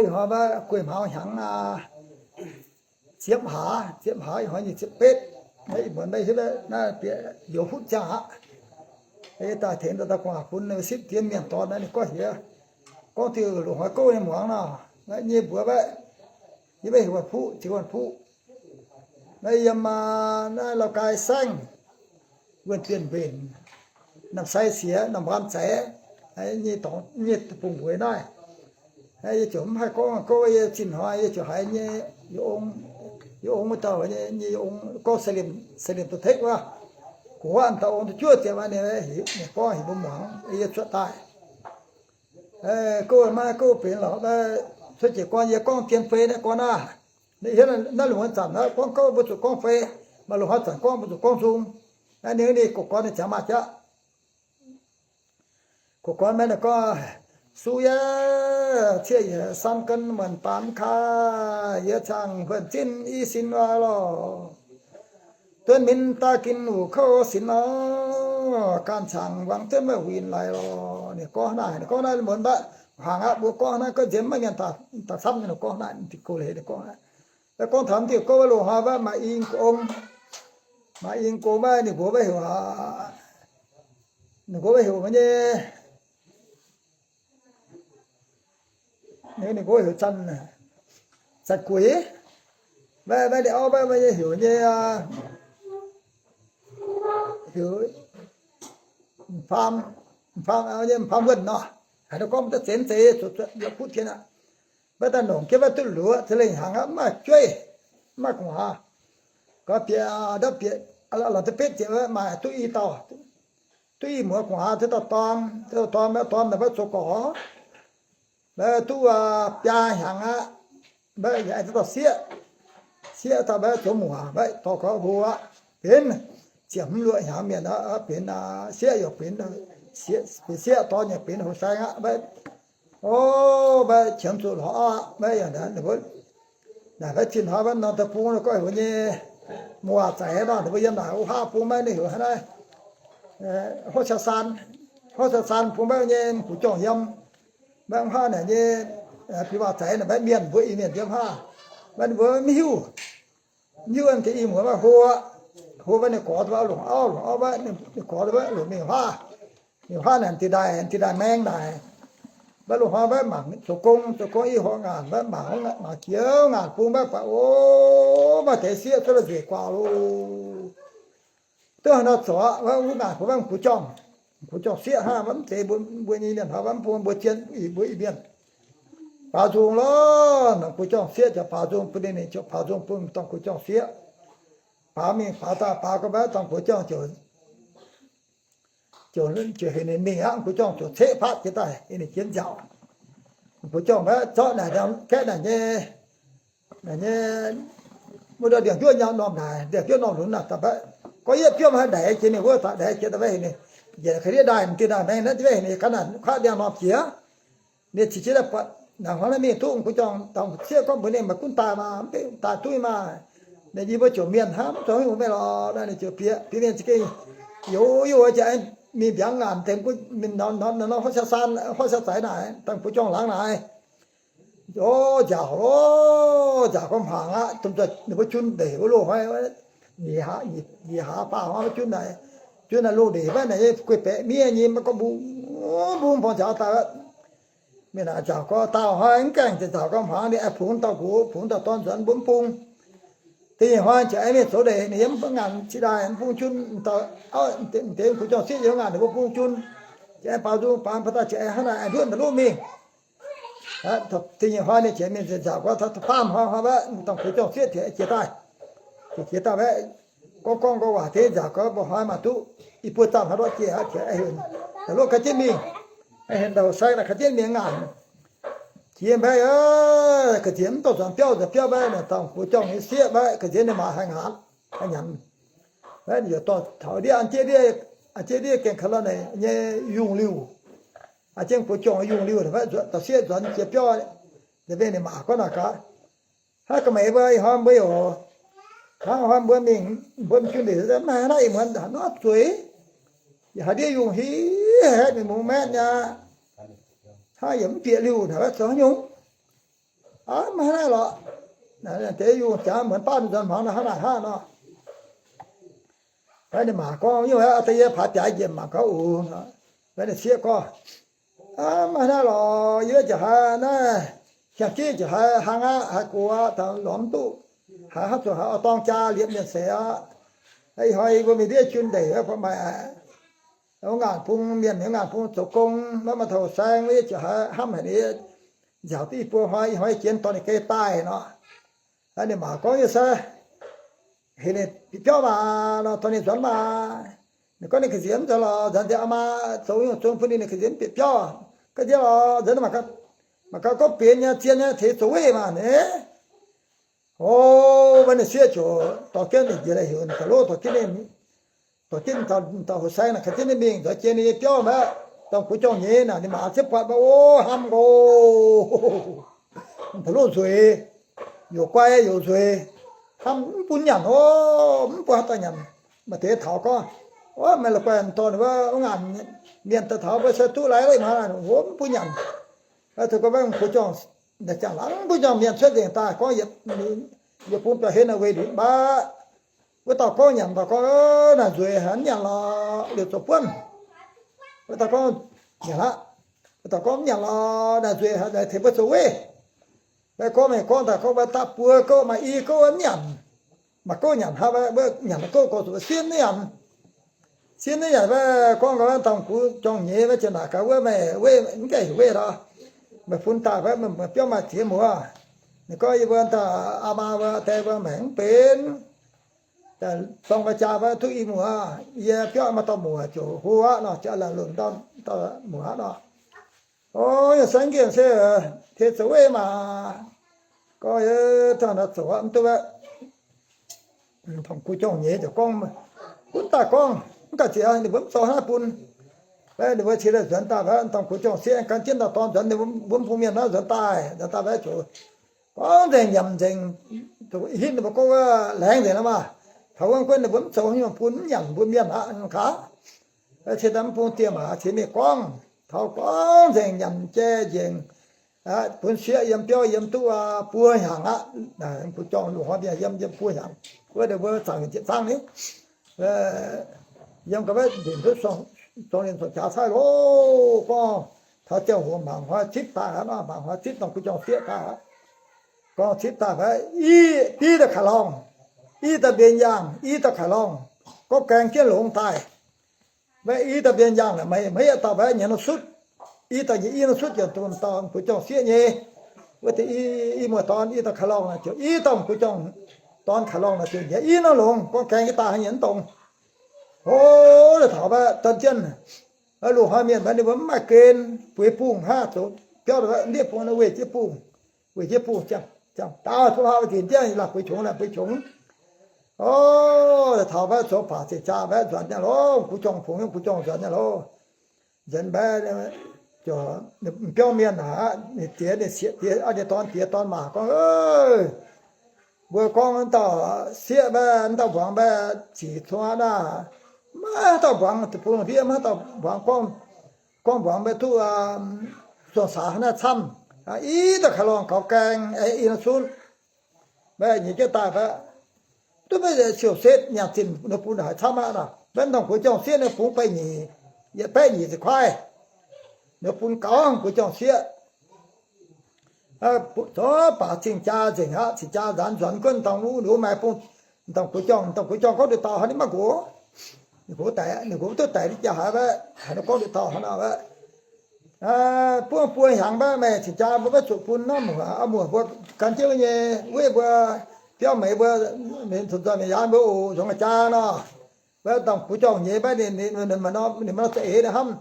Ih hnoi maiv guei hmaaux hnyangx aqv. Ziepc hlaax, ziepc hlaax ih hnoi nyei ziepc betv. Ih muonz maiv hiuv naaiv bieqc youz hupv ziangh aqv. Yie daaih tengx daaih gu'nguaaz bun ninh sipv dien mienh dorn naaiv ninh gorngv heuc, gorngv diuh loz-hnoi gouv nyei muangx nor. Naaiv nyei mbuox maiv, yie maiv heuc wuonh puqv, ziex wuonh puqv. Naaiv yiem naaiv Lauv Gai Saengv, wuonh Dienh Mbenc, Namh Sai Siex, Namh Mbaam Zeix, nyei dorngx nyei bung-mbueix naaiv. Yie ziouc mv haih gorngv gouv, yie zinh hnoi yie ziouc haiz nyei, yie ong, yie ong wuov dauh nyei, yie ong gorngv Saiv Liemh, Saiv Liemh Douz-Tekv wuov. Gu'nguaaz dauh ong duqv juov ziepc aqv, ninh, ninh gorngv heuc mbuo muangx, yie cuotv daaih. Gouv maiv gouv benx lorqc, cuotv jiex gorn yie gorngv dien fei naaiv gorn aqv. Naaiv lungh wuonh zanc naaiv gorngv gouv mbuo zuqc gorngv fei, maaih lungh hnoi zanc gorngv mbuo zuqc gorngv nzung. Naaiv ninh, ninh gox gorn ninh ziangx maaih jaqv. Gox gorn maiv ninh gorngv, Su yie, ciev yie, san gen muonc baamz kaa, yie cangx huonh zinh i sin waac lorh. Duonv minc daaih ginh wuc kouv sin lorh, ganh cangx wangc dueiv meih huin laaix lorh. Ninh gorngv naaiv, ninh gorngv naaiv muonz mbatv hnaangx aqv, mbuo gorngv naaiv gouv nzien maiv mienh daaih camv nyei, ninh gorngv naaiv diuh go leiz ninh gorngv naaiv. Gorngv taux diuh gouv wuov loz-hnoi mbatv maaih i gong, maaih i gong mbatv ninh mbuox maiv heuc, ninh mbuox maiv heuc nyei, ninh mbuox heuc Zanc Guix. Maiv, maiv ninh auv maiv, maiv nyei heuc nyei, heuc M'Faam, M'Faam, nyei M'Faam Wuonh nor. Haaix nor gorngv mv deix zenx zeiz zuqc zuqc yaac kuv tien aqv. Maiv daaih nongc jienv maiv duqv luoqc, za'gengh hnaangx aqv, mv maaih jueiv, mv maaih gu'nguaaz. Gorngv bieqc, ndortv bieqc, lorz duqv betv ziepc maaih duqv i dauh, duqv i muoz gu'nguaaz, duqv dauh dorn, duqv dauh dorn, maiv dorn naaic maiv zoux gorx. Maiv duqv biaa hnyangx aqv. Maiv yaac duqv dauh sieqv, sieqv dauh maiv zoux muoc, maiv dorh gorx hlo aqv. Benx ziepc hmz luoqc hnyangx mienh aqv, benx sieqv yaac benx sieqv, dorn yaac benx hlo saeng aqv. Maiv, o, maiv qiemx zuqc lorz aqv. Maiv yaac naaic maiv zinh hnoi maiv norm deic-bung gorngv heuc nyei muoz zaic nor, ninh mbuo yiem naaic wuov haav bung maiv ninh heuc hnangv naaiv, hov caa saan, hov caa saan bung maiv nyei mv gux jorngh yiem. Maiv haav naaic nyei bi waac zaic naaic maiv mienh mbuo Iu-Mienh yiem haav. Maiv ninh mbuo mv hiuv, mv hiuv deix i muoz maiv hlo, hlo maiv ninh gorx maiv longc auv, longc auv maiv ninh gorx maiv longc mingh haav. Mingh haav naaic dinh ndaaih, dinh ndaaih maeng naaic. Maiv loz-hnoi maiv mangc zoux gong, zoux gong i horqc ngaanc maiv mangc, mangc jiex ngaanc bung maiv baac o, maaih deix sieqv cuotv la'nzueic guaax loh. Duqv haaix nor zorc wuov ngaanc bung maiv gux jorngh, gux jorngh sieqv hnangv maiv deix mbuo nyei mienh hnoi maiv bung mbuo zien mbuo Iu-Mienh. Baaux nzung lorqc, gux jorngh sieqv ziouc baaux nzung bun ninh, ninh ziouc baaux nzung bun dorngx gux jorngh sieqv. Baaux mingh baaux daaih baaux gorngv maiv dorngx gux jorngh ziouc ziouc heuc ninh mingh aqv. Gux jorngh ziouc ceqv fatv jiez daaih, ninh jienv nziaauc. Gux jorngh maiv zorqv naaic gaeqv naaic nyei, naaic nyei, wuov ndau ndiangx-njuov nyau norm naaic, ndiangx-njuov norm lunx naaic daaih mbaeqv, gorngv yietv biomv haaix ndaix jiex ninh wuov daaih, ndaix jiex daaih mbaeqv heuc ninh, njiec ka'ndiev ndaaih, ndiev ndaaih maeng naaiv mbaeqv heuc ninh ga'naaiv kuaaiv ndiangx-norm jiex. Ninh ziqc jienv daaih buatc naaic hnoi naaiv mingh duqv gux jorngh dangx sieqv gorngv mbuox ninh, maiv gunv daaih maah, mv baac daaih duqv maah. Ninh yie mbuo jomc mienh hnangv, mv zuqc haaix nyungc meih lorqc. Naaiv ninh ziouc bieqc, bieqc mienh za'gengh youz youz jiex mingh mbiaangx ngaanc deix mingh norm norm norm hov caa saan, hov caa zaic naaic, dangh guix jorngh laangz naaic. O, nziaauc loh, nziaauc gorngv hmuangx aqv, domh nzoih ninh mbuo jun ndeic wuov loh hnoi, nyic hlaax, nyic hlaax faah hnoi maiv jun naaic, jun naaic loh ndeic maiv naaic nyei guei baeqc miev nyei maiv gorngv mbung, mbung borngz nziaauc daaih. Mienh naaic nziaauc gorngv daauh hnoi mv gaengh, nziaauc gorngv hmuangx ninh aengx bungx dauh nqox, bungx dauh dorn nzuonx mbuo mv bung. Da'nyeic hnoi ziouc aengx mingh zoux ndeic, ninh yiem ngaanc cih daaih mv bung jun, dauh auv deix guix jorngh sieqv yiem ngaanc ninh mbuo bung jun. Ziouc aengx baaux nzung baaux daaih ziouc aengx hnangv naaic aengx nduov nda'lov mingh. Da'nyeic hnoi ninh ziouc mingh nziaauc gorngv faam hnoi hnoi maiv dangh guix jorngh sieqv ziouc jiex daaih. Jiex daaih maiv gorngv gorngv nqoi waac deix nziaauc gorngv mba'hnoi maaih duqv i buo zaamh hnoi lorqc jiex aqv, ziouc aengx heuc nda'lov ga'jienv mingh, aengx heuc nda'houc sai naaic ga'jienv mingh ngaanc. Jiex mbaeqv, ga'nziex mv dorh nzuonx biauv, nzuonx biauv mbaeqv naaic dangh guix jorngh nyei sieqv mbaeqv ga'nziex ninh maac haih ngaatc, haih nyanc. Mbaeqv ninh yaac dorh taux ndiev an jienv ndiev, an jienv ndiev gaengh ka'lorn naaic nyei yungh liuh. An jienv guix jorngh yungh liuh naaic mbaeqv dauh sieqv nzuonx jiex biauv, nzengc mingh ninh maac gorngv naaic gaax, Hnangv ga'meix mbuo ih hnoi mbuo yaac, hnangv ih hnoi mbuo mingh mbuo jun ndeic mv haaix naaiv ih muonz haaix nor zueiz, yaac haaix ndiev yungh hiv haeqv mingh mungz maetv nyei aqv. Hnangv yaac mv bieqc liuh naaic mbaeqv zoux haaix nyungc. Aav, maiv hnangv naaiv lorqc. Deix yungh jaax muonz baav nzuonx hmuangx nor hnangv naaic hnangv nor. Mv baac ninh maa gorngv, yie daaih yie paaix biaaix njiec mangc gaax oc. Mv baac ninh sieqv gorngv, aav, maiv hnangv naaiv lorqc, yie jiex haaix naaiv, hiaangx jienv jiex haaix hnangv aqv, haaix gox aqv, daaih lorz mv duqv, haaix hnangv zuqc haaix oix dorng jaa liepc mienh seix aqv. Ih hnoi mbuo mingh ndiev jun ndeic wuov, mbuo maaih wuov ngaanc bung mienh, wuov ngaanc bung zoux gong, maiv maaih taux saeng, yie jiex haaix hnamv haic, yie nziaauc duqv i buo hnoi, ih hnoi yie jienv dorh ninh geh daaih nor. Ninh maa gorngv, yie se heuc ninh bieqc biauv maah nor, dorh ninh nzuonx maah. Ninh gorngv ninh ga'nziex mv nzuonx lorqc, nzuonx nzengc aqv maah, zoux nyungc zong bun ninh, ninh ga'nziex mv bieqc biauv. Ga'nziex lorqc, nzuonx mangc gaax, mangc gaax gorngv benx nyei, zien nyei, teix zoux weih maah. Ninh, o, mbuo ninh sieqv ziouc dorh jienv ninh njiec daaih heuc ninh daaih lov dorh jienv ninh, dorh jienv dauh, dauh houx saeng naaic, kaaix jienv ninh mingh nzuonx jiex ninh nyei biauv mbaeqv, dongh kuv jorngh nyeiz naaic, ninh maa zieqv buatc mbaeqv, o, hnamv nqox. Daaih lov nzueic, youc guai youc nzueic, hnamv mv bun nyanc o, mv bun haaix dauh nyanc. Maaih deix taux gorngv, o, meih la'guaih dorh ninh wuov ngaanc mienh daaih taux mbuo se duqv lai lorqc, ih hnoi mv bun nyanc. Taux gorngv mbuo jorngh, jangx laangc mbuo jorngh mienh cuotv nzengc daaih gorngv, yietc bung biauv-hlen naaic weih liuz mbaeqv, wuov dauh gorngv nyanc, dauh gorngv, naaic nzueic haic, mv nyanc lorqc, liuz zoux buonv. Wuov dauh gorngv nyanc aqv. Wuov dauh gorngv mv nyanc lorqc, naaic nzueic haic, naaic tengx mbuo zoux weih. Mbaeqv gorngv mingh gorngv daaih gorngv mbaeqv daaih buo gouv maaih i gouv mv nyanc. Maaih gouv nyanc hnangv, mbaeqv nyanc gouv gorngv zuqc siev mv nyanc. Siev mv nyanc mbaeqv gorngv gaax dongh kuv jorngh nyeiz mbaeqv ziouc naaic gaax wuov, meih weih mv gaengh heuc weih lorqc. Meih bun daaih mbaeqv meih biauv maaih ziex muoz. Ninh gorngv yie mbuo daaih aa maa mbuo die mbuo maengc mv benx. Daaih dorng mbuo jaa mbaeqv duqv i muoz, yie biauv maaih dauh muoz ziouc hlo aqv nor, ziouc laanh lunc dauh muoz aqv nor. O, yie se nqemh se teix zoux weih maah. Gorngv yie taux naaiv zoux aqv, mv duqv aqv. Dongh kuv jorngh nyeiz ziouc gorngv, gunv daaih gorngv, mv gaax ziex ninh mbuo mv zoux hnangv bun. Mbaeqv ninh mbuo cingx daaih nzuonx daaih mbaeqv, dongh kuv jorngh sieqv ganh jienv dauh dorn nzuonx, ninh mbuo mv bun mienh naaiv nzuonx daaih, nzuonx daaih mbaeqv ziouc gorngv nzengc nyiemc nzengc, hitv ninh mbuo gouv laengz nzengc nor maah. Taux wuov guonv ninh mbuo mv zoux nyungc bun, mv nyanc mbuo mienh aqv gaax. Cingx daaih mv bung dieh maac cingx mingh gorngv, taux gorngv nzengc nyanc jai nzengc, bun sieqv yiem biauv yiem duqv buo hnyangx aqv. Kuv jorngh loz-hnoi mienh yiem, yiem buo hnyangx. Wuov deix mbuo zaangc yietc zangv ni, yiem ga'maiv nzunc duqv zong ninh zuqc jaax caaiv loh. Gorngv taux ziangh hoc mangc hnoi zipv daaih aqv, mangc hnoi zipv dongh kuv jorngh sieqv daaih aqv. Gorngv zipv daaih mbaeqv, i, div dauh kaaix lorngh, i dauh mbienx yaangh, i dauh kaaix lorngh, gorngv gaeng jienv longx daaih. Mbaeqv i dauh mbienx yaangh naaic, meih, meih yietc dauh mbaeqv nyiec norm sutv, i dauh nyiec i norm sutv, yaac dongh dauh kuv jorngh sieqv nyei. Wuov deix i, i muoz-dorn, i dauh kaaix lorngh naaic ziouc, i dauh kuv jorngh dorn kaaix lorngh naaic ziouc nyiec i norm longx, gorngv gaeng jienv daaih haaix nyungc mv dongx. O, taux mbaeqv dorn jienv, loz-hnoi mienh mbaeqv ninh mbuo mv maaih gen, bueix bungh hnangv, zoux biauv ndiev bung naaiv weih jienv bungh, weih jienv bungh ziangh, ziangh daauh tov hlauv dingc jienv, laangh bueix qongx, laangh bueix qongx. O, taux mbaeqv zoux baac cing-jaa mbaeqv nzuonx nyei loh, kuv jorngh fungx nyei, kuv jorngh nzuonx nyei loh. Nzuonx mbaeqv, biauv mienh aqv, ninh diex, ninh sieqv diex, ninh dorn diex dorn maac gorngv, mbuo gorngv dauh sieqv mbaeqv, dauh mbuangz mbaeqv zic cong aqv naaic, maiv dauh mbuangz bung ndiev, maiv dauh mbuangz gorngv, gorngv mbuangz mbaeqv duqv zuangx saax naaiv camv. I dauh kaaix lorngh gaux gaeng, i norm sutv. Mbaeqv nyiec jienv daaih mbaeqv, duqv maiv siouc setv nyanc zinh ninh bun haiz camv aqv nor. Mbaeqv dongh kuv jorngh sieqv ninh bungx baeqv nyic, yietc baeqv nyic ziepc kuaaiv, ninh bun gaux kuv jorngh sieqv. Zoux baac cing-jaa nzengc aqv, cing-jaa nzaanx nzuonx gunv dongh wuov ninh mbuo maaih bung, dongh kuv jorngh, dongh kuv jorngh gorngv nduqc dauh hnangv, ninh maiv nqox. Ninh nqox daic, ninh nqox duqv daic nyei jaa haiz mbaeqv, haaix nor gorngv nduqc dauh hnangv nor mbaeqv, buov buo hnyangx mbaeqv, meih cing-jaa mbuo maiv zuqc bun naaiv muoc, muoc mbuo gan jienv nyei, weiv mbuo, biauv meix mbuo, mienh nzunc nzoih mienh yaanv mbuo oc, nzunc jaa nor. Mbaeqv dongh kuv jorngh nyeiz mbaeqv ninh, ninh maaih norm, ninh maaih norm za'eix ninh hnamv,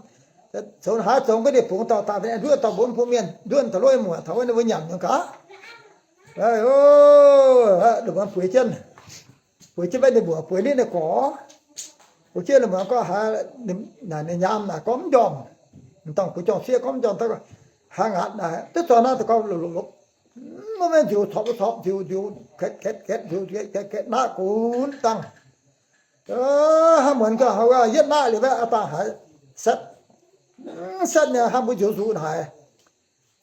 zoux haaix zoux ga'ndiev bungx dauh daaih, nduov dauh mbuo mv bun mienh, nduov daaih lov muoc taux wuov ninh mbuo nyanc nyungc gaax. Ninh mbuo bueix jienv, bueix jienv mbaeqv ninh muoc bueix nitv ninh gorx, bueix jienv ninh muoc gorngv haaix, naaic ninh nyaam naaic gorngv mv njormh, dongh kuv jorngh sieqv gorngv mv njormh, haaix ngaatc naaic duqv zorqv naaiv deix gorngv lopc lopc lopc, mv maiv nziux corpc corpc nziux nziux, ketv ketv ketv nziux ketv ketv naqv gunv dangh. Hnangv muonz gaax, yietv naqv liuz mbaeqv aa dangh haiz setv, setv nyei hnangv mbuo nziux nzuqc naaic.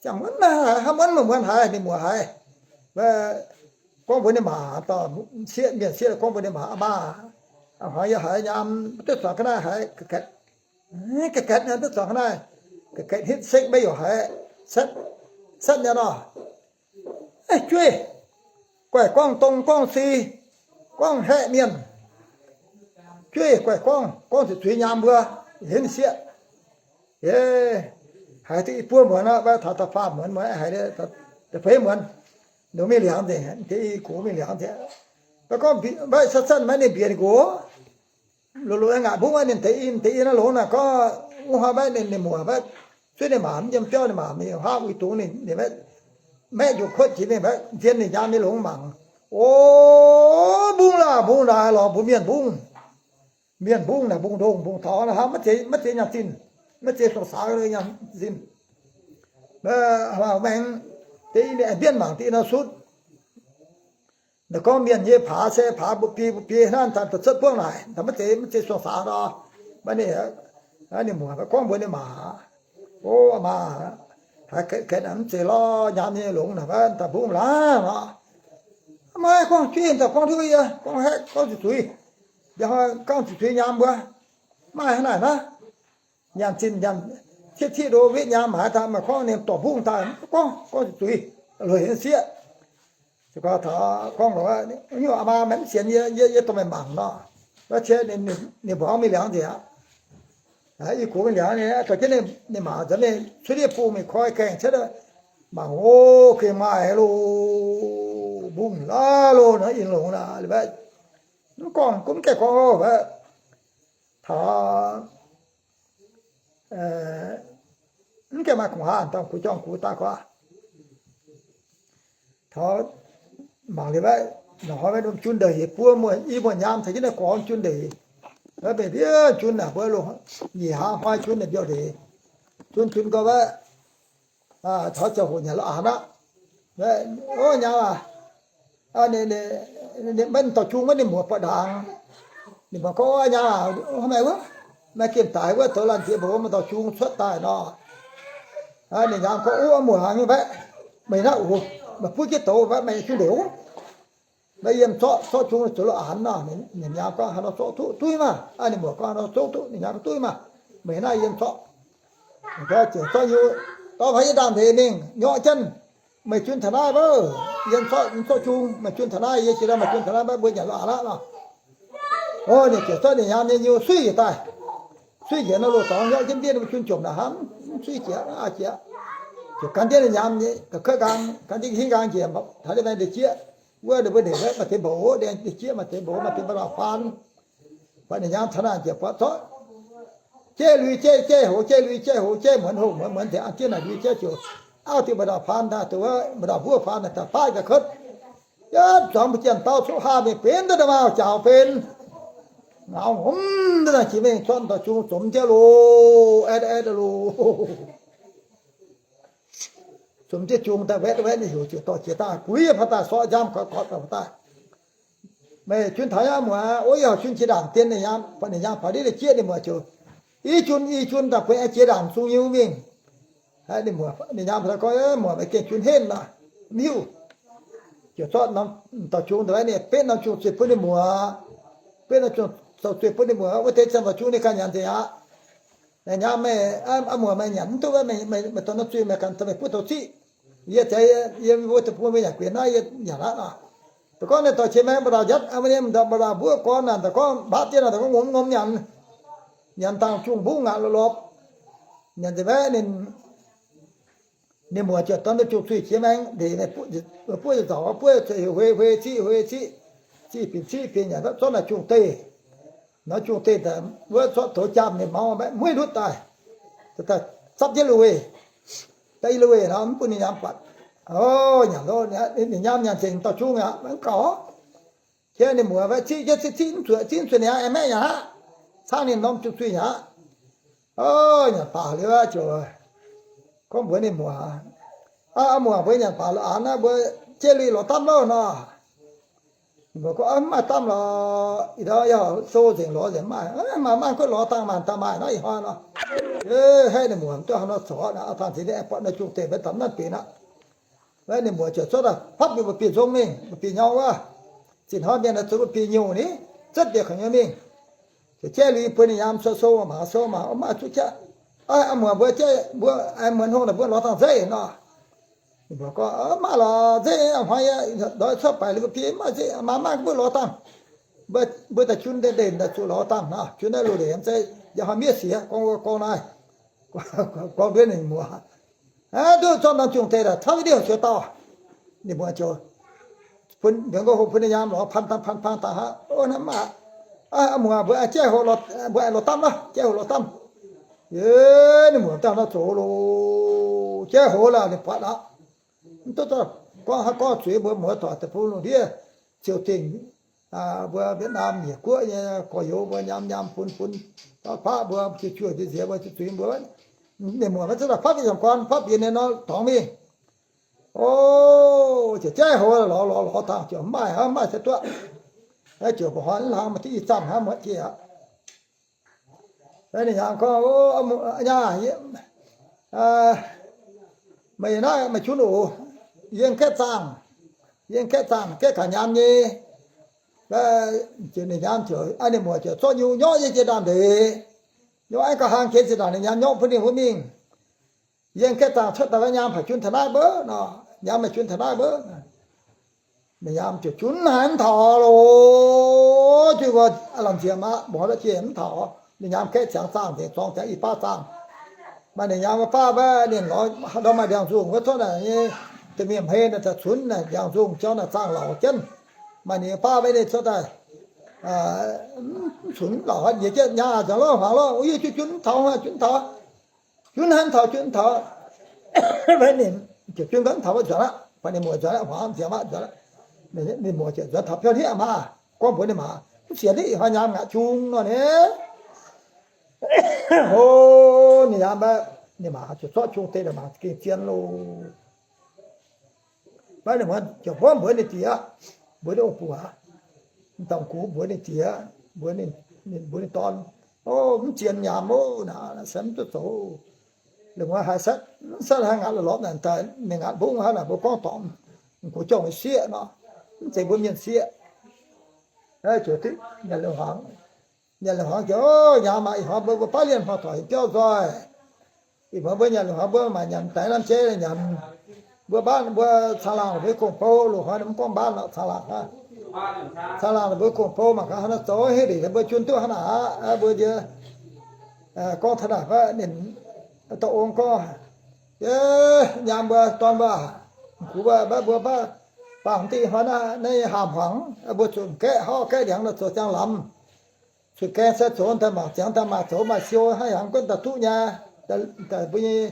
Jangx muonz haiz, hnangv muonz muonz haiz, ninh muoz haiz, gorngv mbuox ninh maa, dauh sieqv, mienh sieqv gorngv mbuox ninh maa, Maa, hnangv yie haiz nyaam duqv zuangx ga'naaiv haiz, ga'gaetv, ga'gaetv nyei duqv zuangx ga'naaiv, ga'gaetv hitv sekv maiv youc haiz, setv, setv nyei nor. Jueiv, guaih gorngv dong gorngv sih, gorngv haeqv mienh. Jueiv guaih gorngv, gorngv zuqc zuiz nyaam mbuo, henv sieqv. Haiz duqv i buo muonz aqv, maiv taux da'faam muonz, muonz haiz da'feix muonz, ninh mingh liangx nzengc, deix i gox mingh liangx nzengc. Maiv gorngv, maiv catv-catv maiv ninh mbienx nqox. Loz-loz ngaatc mbungv aqv, ninh deix i, deix i naaiv longx naaic gorngv, wuov hnoi maiv ninh, ninh muoc maiv, zuov ninh maa mv yiem biauv, ninh maa mingh haav uix dungz ninh, ninh maiv, maeqv njuqc kuotv jiex mingh maiv nzien ninh nyaam nyei longx mangc. O, mbungv laah mbungv ndaaix lorz mbuo mienh mbungv. Mienh mbungv naaic mbungv ndongh mbungv taux hnangv, maiv zeiz, maiv zeiz nyaanh zinh, maiv zeiz suangx saax nyaanh zinh. Maengx deix i mienh mbienv mangc deix i nor sutv. Naaic gorngv mienh nyei paax se paax mbu'biei mbu'biei hnangv, daaih cuotv buangv naaic, maiv zeiz, maiv zeiz suangx saax nor. Maiv ninh, ninh muoc gorngv mbuox ninh maa, O, maa, haiz gaeqv mv zeiz lorz nyaam nyei longx naaic, maiv daaih mbungv laangh nor. Maiv gorngv jueiv daaih gorngv duqv yie, gorngv haeqv, gorngv zuqc zuiz, yie gorngv zuqc zuiz nyaam mbuo, maaih hnangv naaic naaiv. Nyaanh zinh nyaanh, cietv cietv ndo wetv nyaam haaix daaih, maaih gorngv ninh dorh mbungv daaih, gorngv, gorngv zuqc zuiz, lueic henv sieqv. Se gorngv taux gorngv, Nyungc maa, meih mv sienx yie, yie, yie dorh meih mangc nor. Wuov cien ninh mbuo mingh liangx nzengc aqv. I gox mingh liangx, ninh dorh jienv ninh maa nzuonx mingh cuotv ndiev bung mingh koi gaengh cuotv, mangc, o, gengh maaih loh, mbungv laaih loh nor, in longx naaic. Mv gorngv, gunv gaengh gorngv, taux mv gaengh maaih kungx haanz dangh, kuv jorngh kuv daaih gorngv, taux mangc liuz maiv, nor maiv jun ndeic, buo muoz, i muoz nyaam caux jienv naaiv gorx jun ndeic. Maiv benx ndiev jun naaic, mbuo loz nyic hlaax hnoi jun naaic mbiauh ndeic. Jun jun gau maiv, taux ziangh hoc nyanc la'hnaangx aqv. O, nyaam aac, ninh, ninh maiv dauh jung maiv ninh muoc buatc ndaangc. Ninh mbuo gorngv, Nyaam aac, meih wuov, meih gengh daic wuov zoux laanh jiex mbuo wuov, maaih dauh jung cuotv daaih nor. Ninh nyaam gorngv, O, muoc, meih naaiv oc, meih buov jienv douz, meih jun ndeic oc. Maiv yiem zorqv, zorqv jung zoux la'hnaangx nor. Ninh nyaam gorngv, Haaix nor zorqv duqv, duqv maah. Ninh muoc gorngv, Haaix nor zorqv duqv? Ninh nyaam gorngv, Duqv maah. Meih naaiv yiem zorqv. Ziouc zorqv nyei, dorh mbuo yiem ndaamv-hleix mingh nyorqv jienv. Meih jun taux naaiv wuov, yiem zorqv, zorqv jung, meih jun taux naaiv, yie jiex daaih, meih jun taux naaiv, maiv mbuo nyanc la'hnaangx aqv nor. O, ninh ziouc zorqv ninh nyaam nyei nyouz suiv yietc daaih. Suiv yietc nor, loz-dorngx nyorqv jienv ndiev, mbuo jun jomc naaic hnangv, suiv jiex aqv, jiex. Ziouc gan jienv ninh nyaam nyei ga'kuotv nqaang, gan jienv hingv nqaang njiec taux ndiev maengx ndeic jieqv. Wuov ninh mbuo ndeic maaih deix mboux, ndeic jieqv maaih deix mboux, maaih deix mba'ndauh faan. Buatc ninh nyaam taux naaic njiec buatc zorqv jaiv lui jaiv, jaiv hoz jaiv lui, jaiv hoz jaiv muonz, hoz muonz muonz, tengx an jienv naaic lui jaiv ziouc auv diuh mba'ndauh faan daaih, dongh wuov mba'ndauh mbuov faan daaih baav ga'kuotv. Yietv zuangx mbu'zienh dauh coqv haa mingh benx daaih, nda'maauh jaux benx, ngaaux ngomz daaih, jiex mingh zorqv dauh jung zomx jienv loh, aeqv, aeqv loh. Zomx jienv jung daaih, waetv waetv nyei heuc ziouc dorh jiex daaih, guix yaac daaih, sortv nziaamv gorqv gorqv daaih. Meih jun taux aqv muoc, o, yie horpc jun jiex ndaangc dien ninh nyaam, buatc ninh nyaam faaux ndiev daaih jieqv ninh muoc ziouc, i jun, i jun daaih bueix aengx jiex ndaangc zung nyei mingh. Ninh muoc, ninh nyaam gorngv, Muoc, meih gengh jun henv nor, mv hiuv. Ziouc zorqv norm dauh jung daaih, ninh benv norm jung zueih bun ninh muoc. Benv norm jung zueih bun ninh muoc, wuov deix ziangh dauh jung ninh ganh nyanc nzengc aqv. Ninh nyaam, Meih, aa, muoc, meih nyanc mv duqv, meih dorh norm zueih meih ganh, meih butv taux ziqv. Yie zeiz, yie mbuo deic-bung mbuo nyanc gueix naaiv, yie nyanc aqv nor. Daaih gorngv ninh dorh qiex maengx mba'ndauh njaatv, aa, mba'ndauh mbuov gorn naaic, daaih gorngv mbatv jienv naaic, daaih gorngv ngomz ngomz nyanc. Nyanc dangh jung mbungv ngaatc lorpc lorpc. Nyanc nzengc maiv, ninh, ninh muoc ziouc dorh norm jung zueih qiex maengx ndeic, buov ziepc nzauc, buov zueih hueix hueix ziqv hueix ziqv, ziqv binc ziqv binc nyanc zorqv naaic jung deic. Nor jung deic daaih wuov zorqv douz jaam ninh mangc maiv mueiv ndutv daaih, daaih zapv jienv lui-weih. Daaih i lui-weih nor mv bun ninh nyaam buatc. O, nyanc lo, ninh nyaam nyanc nzengc dauh jung aqv, maiv gaux. Jiex ninh muoc maiv ziqv jienv, ziqv, ziqv mv zuqc, ziqv mv zuqc ninh aqv, aengx maeqv nyanc aqv. Cangv ninh norm jung zueih nyanc aqv. O, nyanc baac liuz aqv ziouc gorngv mbuox ninh muoc, Aa, muoc, mbuo nyanc baac la'hnaangx naaiv, mbuo jaiv lui lorz damv loh nor. Ninh mbuo gorngv, Mv maaih damh lorqc. Ih ndorm yaac sou nzengc lorz nzengc maaih. Maaih, maaih guoqv lorz dangh maanc daaih maaih nor ih hnoi nor. Hei, ninh muoz duqv hnangv nor zoux aqv. Aav tangh nziex ninh aengx buatc naaiv jungh deix mbuo daaih naaiv benx aqv. Ninh muoz ziouc zorqv daaih hopv mingh mbuo biei nzong mingh, mbuo biei nyauv wuov. Zinh hnoi mienh naaic zuqc mbuo biei nyungc ni, zutv diex ka'nyiec mingh. Ziouc jaiv lui bun ninh nyaam sou, sou mangc, sou mangc, maaih zuqc jaiv. Aa, muoz mbuo jaiv, mbuo muonz hungh naaic mbuo lorz dangh nzeiv nor. Ninh mbuo gorngv, Maaih lorqc, nzeiv hnoi yie lorz cuotv baeqc liuz mbuo biei maaih nzeiv, maaih, maaih mbuo lorz dangh. Mbuo daaih jun ndeic-ndeic daaih zuqc lorz dangh nor, jun naaiv loz-ndeic mv zeiz, yie hnoi miev siec gorngv, gorngv naaiv, gorngv mbuox ninh muoz. Aa, duqv zorqv norm jungh deix daaih tauv diuh ziouc dauh. Ninh muoz ziouc bun, mbienx nqox hoc bun ninh nyaam lorz pan dangh, pan, pan dangh aqv. Ov, hnamv aqv. Muoz, mbuo jaiv hoc, mbuo aengx lorz damh loh, jaiv hoc lorz damh. Yie, ninh muoz dangh nor zoux loh, jaiv hoc lorz ninh buatc aqv. Mv duqv gorngv haaix gorngv zuiz mbuo muoz doic deic-bung lungh ndiev, ziouc dingc mbuo Việt Nam nyeic guoqv nyei gorx-youz mbuo nyaam nyaam bun bun, baqv baqv mbuo, juoh juoh nziex nziex mbuo zuiz mbuo. Ninh muoz maiv zeiz daaih papv yie nzangc guan, papv yie ninh nor dorngx mingh. O, ziouc jaiv hoc lorz lorz lorz dangh ziouc mv maaih hnangv, mv maaih sai duqv. Ziouc mbuo hnoi mv hlang maaih diuh ih zamh hnangv muotv jiex aqv. Ninh nyaam gorngv, Nyaam, meih naaiv meih jun oc. Yie gaeqv zaangh, yie gaeqv zaangh gaeqv gaax nyaam nyei. Ninh nyaam ziouc, ninh muoz ziouc zorqv nyuv nyorqv yie jiex ndaamv-ndeic. Nyorqv aengx gauh hlang jiex zinh ndaangc ninh nyaam nyorqv bun ninh mbuo mingh. Yie gaeqv zaangh cuotv daaih wuov nyaam haaix jun taux naaiv mbuo nor, nyaam meih jun taux naaiv mbuo. Ninh nyaam ziouc jun haaix mv taux loh. Jiu mbuo lamh nziex aqv, mbuox jiex mv taux. Ninh nyaam gaeqv ziangx zaangh nzengc, zorng ziangx i baav zaangh. Maaih ninh nyaam wuov baav mbaeqv ninh lorz ndau maaih ndiangx-nzungh wuov cuotv naaic nyei, da'mienh hmei naaic daaih cunx naaic ndiangx-nzungh jauv naaic zaangh lauz jienv. Maaih ninh baav mbaeqv ninh cuotv daaih mv cunx lauz haic, nyiec jienv nyaah nzengc lorqc, hmuangx lorqc, yie jun jun mv taux, jun mv taux. Jun haaix mv taux, jun mv taux. Mbaeqv ninh ziouc jun mv taux, mbuo nzuonx aqv, baac ninh muoz nzuonx aqv, hmuangx nziex aqv, nzuonx aqv. Ninh muoz ziouc nzuonx taux biauv hlieqv maah, gorngv mbuox ninh maa, Mv sienx, ih hnoi nyaam ngaatc jung nor ni. O, ninh nyaam mbaeqv ninh maa ziouc zorqv jung deix mangc gengh zien loh. Mbaeqv ninh muoz ziouc mbuox ninh diex, mbuox ninh ong buoc, dongh gux mbuox ninh diex, mbuox ninh dorn, O, mv zien nyaam ov, naaic se mv duqv zoux. Lungh muonz haaix, mv setv haaix ngaatc lorz naaic daaih, ninh ngaatc mbungv hnangv naaic mbuo gorngv dorngc, mv gox jorngh nyei sieqv nor, mv zeiz mbuo mienh sieqv. Ziouc nyanc liuz hmuangx, nyanc liuz hmuangx ziouc, Nyaam maah, ih hnoi mbuo mbuo baav lienh hnoi doic biauv nzoih. Ih hnoi mbuo nyanc liuz hmuangx mbuo maaih nyanc daaih lamh jeiv nyanc. Mbuo mbaanv mbuo caangh laangh mbuo gong-bou, loz-hnoi mv gorngv mbaanv lorqc, caangh laangh hnangv. Caangh laangh mbuo gong-bou mangc gaax hnangv naaiv zoux heuc ndeic mbuo jun duqv hnangv naaic aqv. Mbuo njiec gorngv taux naaic mbaeqv ninh dorh ong gorngv, Nyaam mbuo, dorn mbuo, gux mbuo, mbaeqv mbuo mbaanv, baamh deix ih hnoi naaiv haamh hmuangx, mbuo zuqc gaeqv hauv gaeqv ndiangx nor zoux ziangx lamz. Zuqc gaeng se zoux daaih mangc ziangx daaih maaih zoux maaih siou hnangv hnyangx gunv daaih duqv nyei, daaih mbuo nyei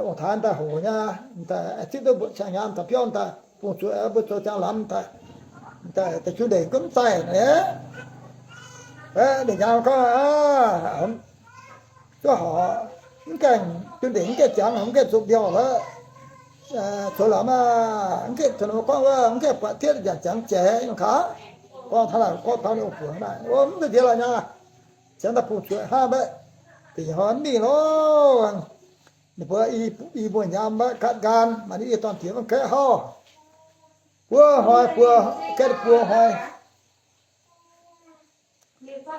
ong-taaix daaih hoc nyei, daaih zipv duqv mbuoqc qangx nyaam daaih biauv daaih bungx zuqc mbuo zoux ziangx lamz daaih, daaih jun ndeic gunv mv zaih. Ninh nyaam gorngv, Zuov horc, mv gaengh jun ndeic mv gaengh ziangx, mv gaengh zuqc mbiauh aqv. Zoux lamz aqv, mv gaengh zoux gorngv wuov, mv gaengh buatc diev njanc ziangx jaic mv kaax. Gorngv taux naaic, gorngv taux ninh ong-buoc naaic, Mv baac ndiev lorqc nyaah, ziangx daaih bungx zuqc hnangv mbaeqv, da'nyeic hnoi mv mingh loh. Ninh mbuo i muoz nyaam mbaeqv gaatv nqaang, maaih ninh i dorn diex mv gaeqv hauv. Buo hnoi buo, gaeqv buo hnoi.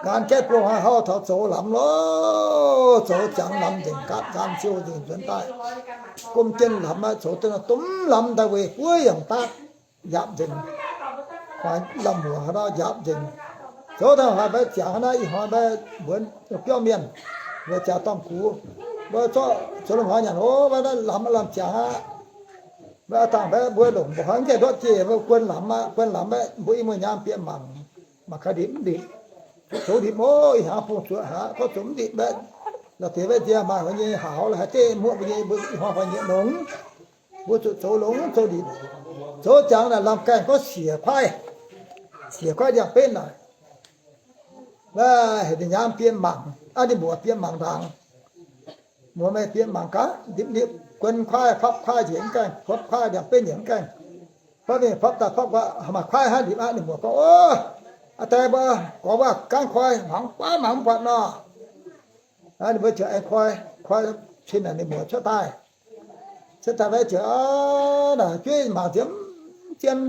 Nqaang gaeqv buo hnoi hauv taux zoux lamz loh, zoux ziangx lamz nzengc, gaatv nqaang siou nzengc nzuonx daaih. Gomv jienv lamz aqv, zoux duqv nor domh lamz daaih weic buov yangh daav, yaapv nzengc. Lamh muoc haaix nor yaapv nzengc. Zoux daaih hnoi mbaeqv ziangx hnangv naaiv, ih hnoi mbaeqv mbuox biauv mienh, mbuo ziangx dorn gux, mbuo zoux lungh hnoi nyanc hov, mbaeqv lamz lamh ziangx aqv. Mbaeqv dangh mbaeqv mbuo longc mbuo hnoi mv gaengh ndortv jiex, mbuo guon lamz aqv, guon lamz mbaeqv mbuo i muoz nyaam bieqc mangc, mangc gaax ndipc mv ndipc. Zoux ndipc ov, ih hnyangx bungx zuqc haic, gorngv zoux mv ndipc mbaeqv, la'deix mbaeqv nziex maaih mbuo nyei haaix hoz la'haiz deix muoqv mbuo nyei, mbuo ih hnoi hnoi nyieqc longx. Mbuo zuqc zoux longx zoux ndipc. Zoux ziangx naaic lamh gaengh gorngv siec kuaaiv, siec kuaaiv ndiangx-benv naaic. Heuc ninh nyaam bieqc mangc, aa, ninh mbuox bieqc mangc ndaangc. Mbuox meih bieqc mangc gaax, ndipc ndipc guon kuaaiv papv kuaaiv njiec mv gaengh, papv kuaaiv ndiangx-benv njiec mv gaengh. Gorngv mingh fapv daaih fapv guaax, maaih kuaaiv hnangv, ndipc aqv. Ninh mbuox gorngv, O, aa, daaih mbuo gorx waac gaanv koi hmuangx, guaav mangc mv buatc nor. Ninh mbuo ziouc aengx koi, koi cin naaic ninh mbuo cuotv daaih. Cuotv daaih maiv ziouc, naaic jueiv mangc ziemx zien.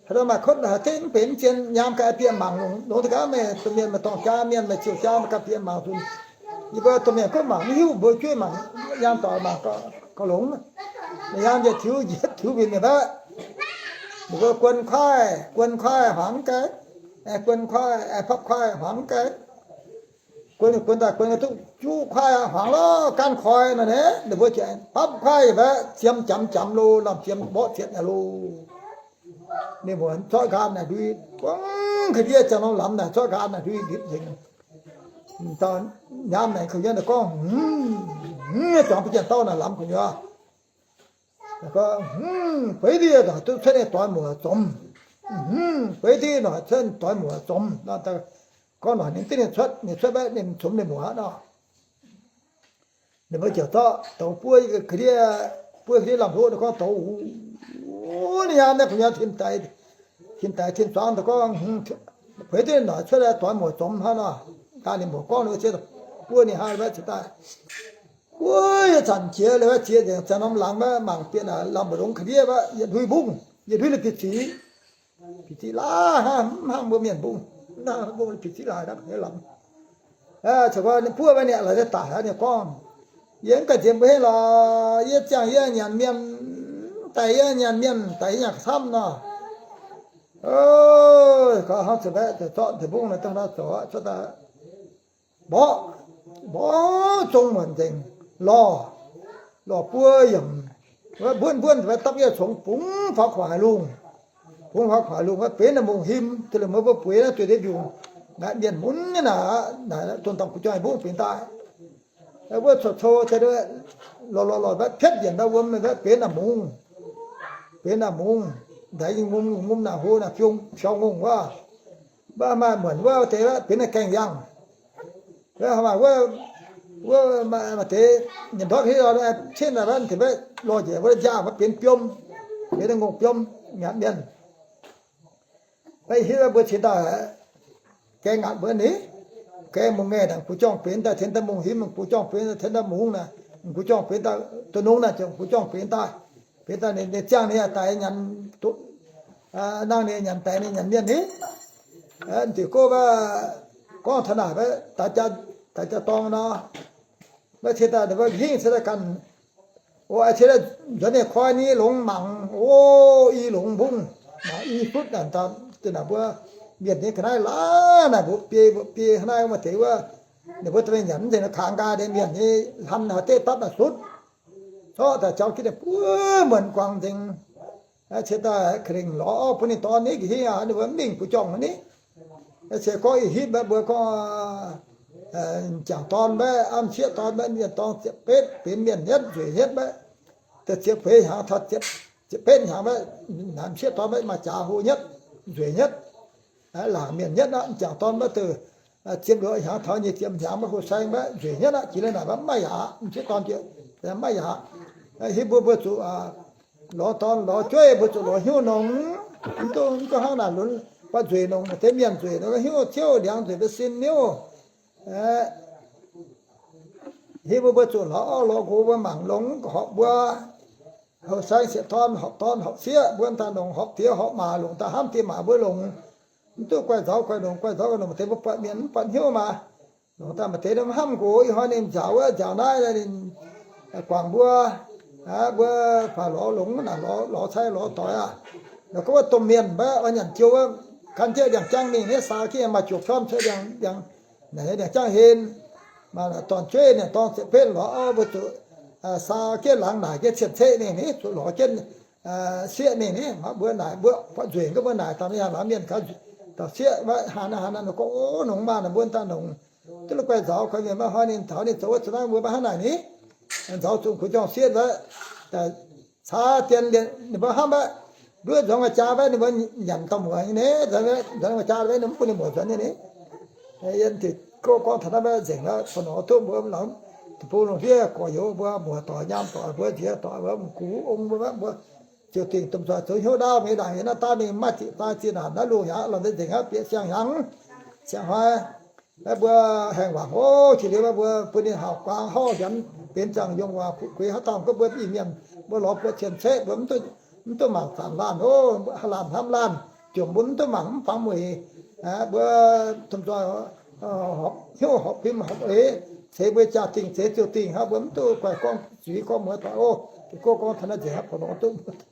Haaix dauh maaih kotv haaix deix mv benx mv zien, nyaam gaax bieqc mangc longx, longx deix gaax meih domh mienh, meih dorng jaa mienh, meih ziouc jaa, meih ganh bieqc mangc zuqc. Yie mbuo domh mienh kotv mangc mv hiuv, mbuo jueiv mangc, nyaam doic mangc gauh longx. Nyaam njiec tiux njiec tiux winh nyei mbaeqv. Ninh mbuo guon kuaaiv, guon kuaaiv hmuangx mv gaax, guon kuaaiv, papv kuaaiv hmuangx mv gaax. Guon, guon daaih guon duqv juqv kuaaiv aqv, hmuangx lorz gaanv koi nor, ninh mbuo ziouc papv kuaaiv mbaeqv, ziemx jamx jamx lo, lamh ziemx mborqv zietc naaic lo. Ninh mbuo zorqv nqaatv naaic ndui, buangv ga'ndiev ziangh norm lamz naaic, zorqv nqaatv naaic ndui ndipc nzengc. Nyaam maengx kouv nyei gorngv, Hmz, zuangx bun jien dauh naaic lamz gu'nyuoz. Feix dieh noic duqv cuotv ninh doix muoc zomx. Feix dieh noic cuotv doix muoc zomx. Gorngv noic ninh div ninh cuotv, ninh cuotv mbaeqv ninh zomx ninh muoc aqv nor. Ninh mbuo ziouc zorqv douz buov ga'ndiev, buov ga'ndiev lamh hlo, ninh gorngv douz, ninh nyaam naaiv gu'nyuoz tim daix, tim daix tim zuangx, ninh gorngv, Feix dieh noic cuotv doix muoc zomx hnangv nor. Daaih ninh mbuo gorngv ninh mbuo ziex buov ninh hnangv mbaeqv cingx daaih. Wuov, yie zanc jiex liuz, ziex nzengc, zanc norm laangz mbaeqv mangc bieqc naaic lamh mbu'ndongx ga'ndiev mbaeqv yietc ndui mbungv, yietc ndui la'bieiv ziqc. Bieiv ziqv laaix hnangv, mv hnangv mbuo mienh mbungv, mv hnangv mbungv bieiv ziqv laaix hnangv lamh. Caux ninh buov mbaeqv ninh laaix daaih daic aqv, ninh gorngv, Yie mv ganh nziex mbuo hengv lorqc, yie ziangh yie nyanc mienh, daic yie nyanc mienh, daic yie nyanc camv nor. Hnangv zuqc mbaeqv zorqv nzengc mbungv naaiv daaih nor zoux cuotv daaih mborqv, mborqv zong muonc nzengc, lorh, lorh buo yiemc, mbuonv mbuonv dapv yietc congx bungx faaux kuaaic lungh, bungx faaux kuaaic lungh, benx naaic mungh him, da'lih mbuo bueix naaiv duqv deix mbiungc, naaiv mienh mun nyei naaic, naaic dongh dangh gu'jangv mbungv benx daaih. Wuov coux-coux lorh lorh lorh mbaeqv pietv yienc ndau wuom, mbaeqv benx naaic mungz, benx naaic mungz, ndaix nyei ngum, ngum naaic hlo naaic fiou, fiaux ngongh wuov. Mv baac maaih muonc wuov deix benx naaic gaengh yangh. Maaih wuov, wuov maaih deix nyanc ndortv hiuv cin naaic, mbaeqv lorh njiec wuov nziaauc mbaeqv benx biom, benx naaic ngongh biom, nyanc mienh. Maiv hiuv mbuo cingx daaih gaeng ngaatc mbuo ni, gaeng mungh ngaengh naaic gu'jorngh benx daaih tien daaih mungh himv, gu'jorngh benx daaih tien daaih mungz naaic, gu'jorngh benx daaih duqv nungx naaic, gu'jorngh benx daaih, benx daaih ninh ziangh ninh daaih nyanc, nangh ninh nyanc daaih ninh nyanc mienh ni. Diuc gorngv gorngv taux naaic, daaix jaa dorngx nor, maiv cingx daaih ninh mbuo hingv cingx daaih ganh O, aa, cingx nzuonx ninh koi ni longx mangc, o, i longx mbungv, mangc i futv naaic, naaic mbuo mienh nyei ga'naaiv laaix naaic mbuoqc biei mbuoqc biei hnangv naaiv maaih deix wuov, ninh mbuo dorh mingh nyanc mv nzengc nor, kangx nqaai deix mienh nyei hlan haaix deix dapv naaic sutv, zorqv daaih jauv jienv ninh buov muonc guangc nzengc. Cingx daaih ka'lengh lorz bun ninh dorn ni, ga'hingv aqv, ninh mbuo mv mingh gu'jorngh ni. Se gorngv ih hitv mbaeqv mbuo gorngv jangc dorn mbaeqv, amv sieqv dorn mbaeqv, mienh dorn ziepc betv, benx mienh hnyetv, nzueic hnyetv mbaeqv, da'ziepc feix hnyangx taux ziepc betv hnyangx mbaeqv, naaiv sieqv dorn mbaeqv maaih jaax hlo hnyetv, nzueic hnyetv, laangc mienh hnyetv aqv. Jangc dorn mbaeqv deix ziepc luoqc hnyangx taux nyic ziepc hnyangx mbaeqv hlo saeng mbaeqv nzueic hnyetv aqv. Jiex liuz naaic mbaeqv mv maaih yaac, m'sieqv dorn jiex mv maaih yaac. Hitv mbuo mbuo zuqc lorz dorn lorz jueiv, mbuo zuqc lorz hnyouv nongx. Mv duqv, mv duqv hnangv naaic lunx buatc nzueic nongx, deix mienh nzueic nongx, hnyouv ciouv ndiangx nzueic mbuo sin hnyouv. Hitv mbuo mbuo zuqc lorz orv lorz nqox mbuo mangc longx, horpc mbuo houh saeng sieqv dorn, horpc dorn horpc sieqv, mbuo daaih nongc horpc diex horpc maac, longc daaih hnamv diex maac mbuo longc. Mv duqv guaih nzaaux guaih nongc, guaih nzaaux guaih nongc, maaih deix mbuo buatc mienh mv buatc hnyouv maah. Nongc daaih maaih deix mv hnamv nqox, ih hnoi ninh nzaaux wuov nzaaux naaiv, ninh guangc mbuo, mbuo faaux lorz longx naaic, lorz cai lorz doic aqv. Naaic gorngv wuov domh mienh mbaeqv oix nyanc jiouv wuov, gan jienv ndiangx-jangv mingh, ninh saa jienv maaih juoqc piorn cuotv ndiangx, ndiangx-jangv hlen. Maaih dorn-jueiv ninh dorng ziepc betv lorz, mbuo zuqc saa jienv laangz naaic jienv cien-ceqv mingh ni, zuqc lorz jienv sieqv mingh ni. Mbuo naaic mbuo buatc nzueic, mbuo naaic daaih mingh laangz mienh gaax, dauh sieqv maiv haaix haaix nor gorngv, o, nongx maah, ninh mbuo daaih nongx. Duqv la'guaih nzaaux, guaih mienh maiv hnoi ninh taux ninh zoux wuov zanc naaiv mbuo maiv hnangv naaic ni. Nzaaux zuqc kuv jorng sieqv mbaeqv, caa dien ninh mbuo hnamv mbaeqv, nduov nzuonx gu'jaa mbaeqv ninh mbuo nyanc dauh muoc nyei ni, nzuonx gu'jaa mbaeqv ninh mv bun ninh muoc nzuonx nyei ni. Yie gorngv taux naaiv mbaeqv nzengc aqv, caux nor duqv mbuo laangz deic-bung lungh ndiev gorx-youz mbuo muoc doic nyaam doic mbuo nziex doic mbuo m'gux ong mbuo mbaeqv mbuo ziouc dingc domh nzoih zoux hnyouv ndaauv mingh ndaangc yiem naaiv daaih mingh maaih ziqc daaih zinh naanc naaiv loh hnyangx, lorz nzengc aqv, bieqc siang-hnyangx. Xiang hnoi, mbuo haengh wangc oc, qiex liuz mbuo bun ninh hauc guaang horv nzienx benx ziangh yungh waac kuv gueix haaix dauh gorngv mbuo Iu-Mienh mbuo lorz buoqc cien-ceqv mbuo mv duqv mangc zanc laanh oc, haaix laanh hnamv laanh, jomc mbuo mv duqv mangc mv fangx mueic. Mbuo domh nzoih horpc hnyouv horpc fim horpc eix, ceix mbuo jaa-dingh ceix ziouc dingh hnangv, mbuo mv duqv guaih gorngv zuiz gorngv mueiz doic oc. Gorngv taux naaiv nzengc aqv, bun longx duqv